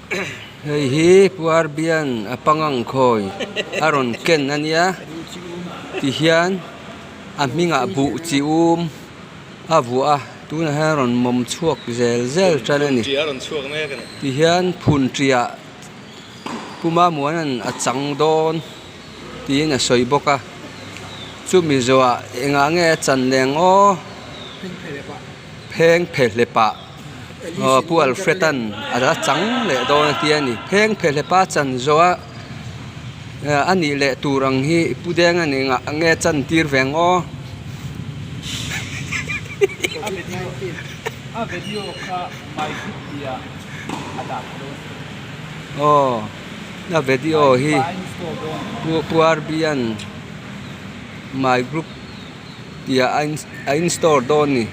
Hei hi Puarbian a pangang khawi a rawn ken a nia tihian a hmingah buh chi um a vuah a tunah hian a rawn mawm chhuak zel zel tan a ni tihian phun ṭiah Puma Muana'n a chang dawn tiin a sawi bawk a chumi zawhah engah nge a chan leng aw pheng phe hlepah aw Pu Alfred-a'n a la chang leh dawn a ti a ni pheng phe hlepa chan zawha a nih leh tur ang hi Pu Denga'n engah nge a chan tir ve ang aw. Aw a video hi Pu RB-a'n my group tih ah a install dawn a ni.